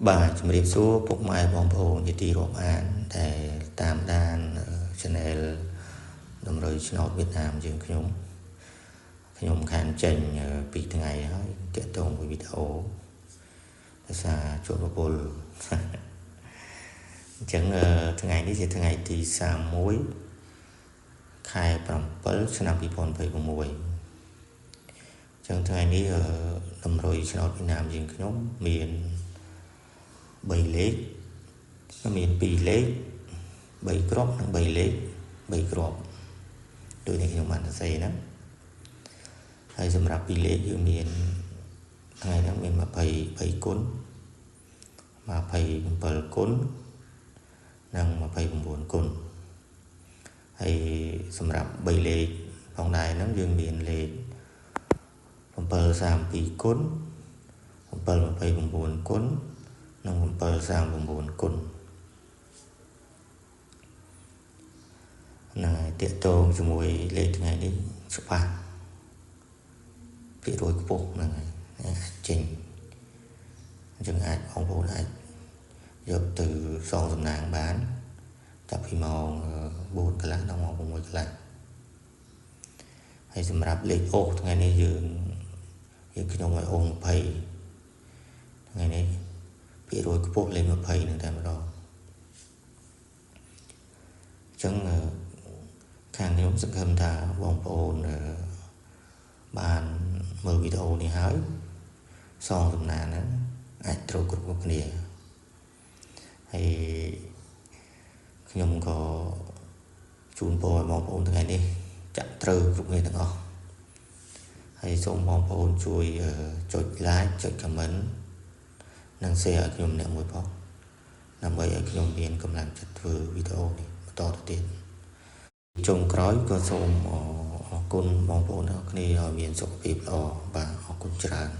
បាទជំរាបសួរពុកម៉ែបងប្អូនជាទីរាប់អានដែលតាមដាន Channel តម្រុយឆ្នោតវៀតណាមយើងខ្ញុំខ្ញុំខានចេញពីថ្ងៃហើយតាក់ទងមួយវីដេអូដោយសារជួបប្រពន្ធអញ្ចឹងថ្ងៃនេះជាថ្ងៃទី31ខែ7ឆ្នាំ2026អញ្ចឹងថ្ងៃនេះតម្រុយឆ្នោតវៀតណាមយើងខ្ញុំមាន3លេខមាន2លេខ3គ្រាប់និង3លេខ3គ្រាប់ដូចនេះខ្ញុំបានសរសេរហ្នឹងហើយសម្រាប់2លេខយើងមានថ្ងៃហ្នឹងមាន23គុណ27គុណនិង29គុណហើយសម្រាប់3លេខផងដែរហ្នឹងយើងមានលេខ732គុណ729គុណនិង739គុណហ្នឹងហើយតាកតងជាមួយលេខថ្ងៃនេះច្បាស់ភាគរយខ្ពស់ហ្នឹងហើយចេញអញ្ចឹងអាចបងប្អូនអាចយកទៅសងសំណាងបានចាប់ពីម៉ោង4កន្លះដល់ម៉ោង6កន្លះហើយសម្រាប់លេខអូសថ្ងៃនេះយើងខ្ញុំឲ្យអូស20ថ្ងៃនេះភាគរយខ្ពស់លេខ20នឹងតែម្ដងអញ្ចឹងខាងខ្ញុំសង្ឃឹមថាបងប្អូនបានមើលវីដេអូនេះហើយសងសំណាងហ្នឹងអាចត្រូវគ្រប់គ្នាហើយខ្ញុំក៏ជូនពរឲ្យបងប្អូនថ្ងៃនេះចាក់ត្រូវគ្រប់គ្នាទាំងអស់ហើយសូមបងប្អូនជួយចុច like ចុច comment និង share ឲ្យខ្ញុំអ្នកមួយផងដើម្បីឲ្យខ្ញុំមានកម្លាំងចិត្តធ្វើវីដេអូនេះបន្តទៅទៀតចុងក្រោយក៏សូមអរគុណបងប្អូនទាំងអស់គ្នាឲ្យមានសុខភាពល្អបាទអរគុណច្រើន។